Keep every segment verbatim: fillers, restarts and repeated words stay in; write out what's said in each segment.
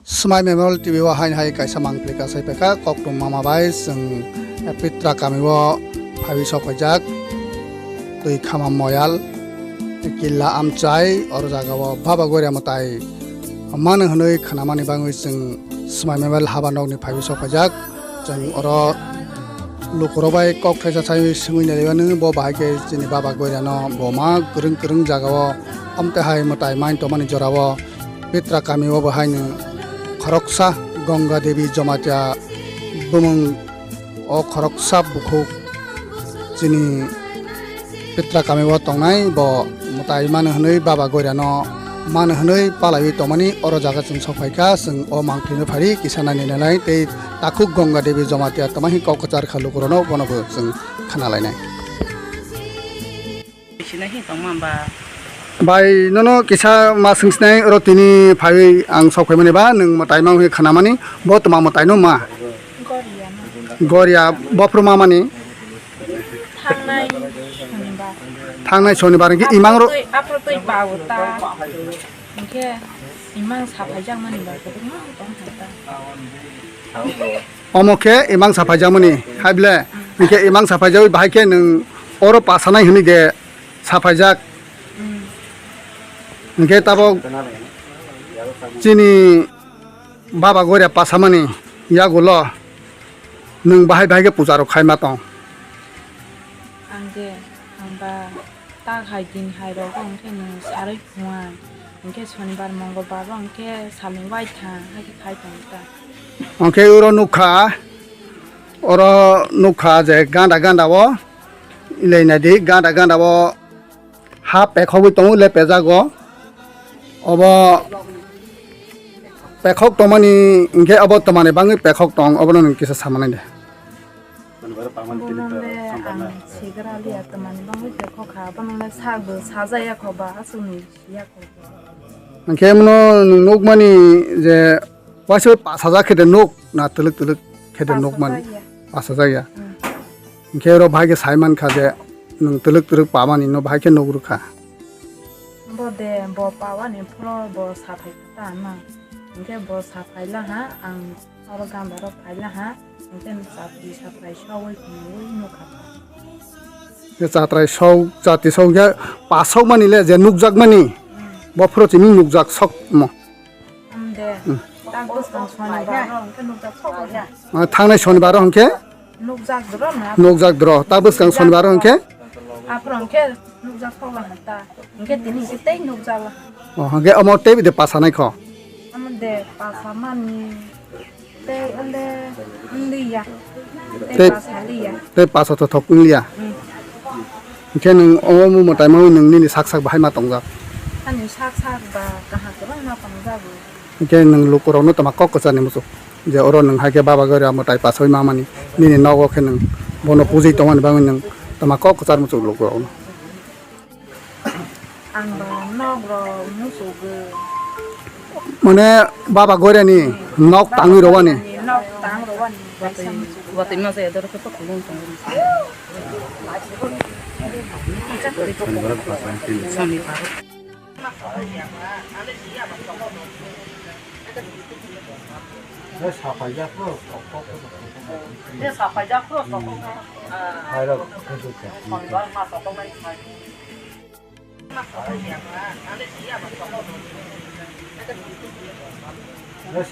Smai Memorial T V o hain hai kaisa mangpili kasai phaikha, koktwma mama bai chwng Pitra kami o phaiwi sok phaijak, twi khama moyal, killa amchai, oro jaga o Baba Goria mwtai mano hwnwi khnamani bagwi chwng Smai Memorial haba nokni phaiwi sok phaijak. Chwng oro lukurok bai kok thaisa sai swngwi nailaimani, bo bahai khe chini Baba Goria no bo ma kwrwng kwrwng jaga o amtwi hai mwtai main tongmani jora o Pitra kami o bo haino khoroksa Ganga Devi Jamatia bumung o khoroksa bukhuk chini Pitra kami o tongnai bo mwtai mano hwnwi Baba Goria no mano hwnwi palaiwi tongmani oro jaga chwng sok phaikha, chwng o mangpili no phari kisa naini nanai tei takhuk Ganga Devi Jamatia tamo hi kok kwchar kha lukurok no bono bo chwng khna lainai. Sinahi tongma ba. Bai, nono kisa ma swngsinai oro tini phaiwi ang sok phaimani ba, nwng mwtai ma wngwi khnamani, bo tma mwtai no ma? Goria no. Goria, bophru ma mani? Thangnai sonibar. Thangnai sonibar hwnkhe imang ro- Aphro twi, aphro twi ba o ta. Hwnkhe imang saphaijakmani ba kwbangma tong kha ta. Omo khe imang saphaijakmani, hai ble? Hwnkhe imang saphaijagwi bahai khe nwng oro pasanai hwnwi de saphaijak? Hwnkhe tabok chini Baba Goria pasamani yagulo nwng bahai bahai khe puja rok khaima tong? Ang de, ang ba. Tak hai din hai rogo hwnkhe nwng sarwi phuan, hwnkhe sonibar mongolbar ro hwnkhe salni waithang hai khe khai tongo ta. Hwnkhe oro nukha, oro nukha je ganda ganda o, ilai nai di, ganda ganda o ha pekhogwi tongo, lepejago. Obo pekhok tongmani hwnkhe obo twmani bagwi pekhok tong, obono nwng kisa samanai de. Bono le ang sigra liya, tamani bangwi pekhok kha, bono le sakbo sajaya kho ba, aswkni siya kho ba. Hwnkhe bono nwng nukmani je waisa bai pasajak khe de nuk na twlwk twlwk khe de nukmani? Pasajak ya. Pasajak ya. Hmm. Hwnkhe oro bahai khe sai mankha je nwng twlwk twlwk pamani no bahai khe nuk rwkha. Bo de, bo pawani phro bo saphai kha ta na. Hwnkhe bo saphai laha, ang oro ganda rok phai laha, hwnkhe chati saphai sogwi phunugwi nukha ta. Khe chatrai sok, chati sok ya, pasok mani le je nukjak mani, hmm, bo phro chini nukjak sok mo. Am de, hmm, tak bwskang sonibar ro hwnkhe nukjak sok laha. Ah, thangnai sonibar ro hwnkhe? Nukjak dro na. Nukjak dro. Ta bwskang sonibar hwnkhe? Aphuru hwnkhe nukjak thok laha ta. Hwnkhe tini hwnkhe tei nukjak laha. Oh, hwnkhe omo tei de pasanai kho? Omo de pasamani tei ole wngya. Tei, tei pasaliya. Tei pasa to thok wngya. Hmm. Hwnkhe nwng omo mwtai mawi nwng nini sak sak bahai ma tongjak? Ani sak sak ba kaham kwbangma tongjago. Hwnkhe nwng lukurokno tama kok kwcharni muchuk je oro nwng hai khe Baba Goria mwtai pasawi mamani, nini nogo khe nwng bono pujui tongmani bagwi nwng tama kok kwchar muchuk lukurokno. Ang ba nok rok muchugwi. Mane Baba Goria ni nok tangwi rwani. Nok tang rwani. Watwi masa ya doro khe to khulum tongo. Sonibar. Sapaijak phuru sokok. Sonibar ma sokok nai.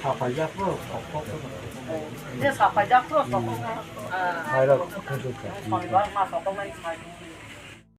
Sapaijak phuru sokok. Sonibar ma sokok nai.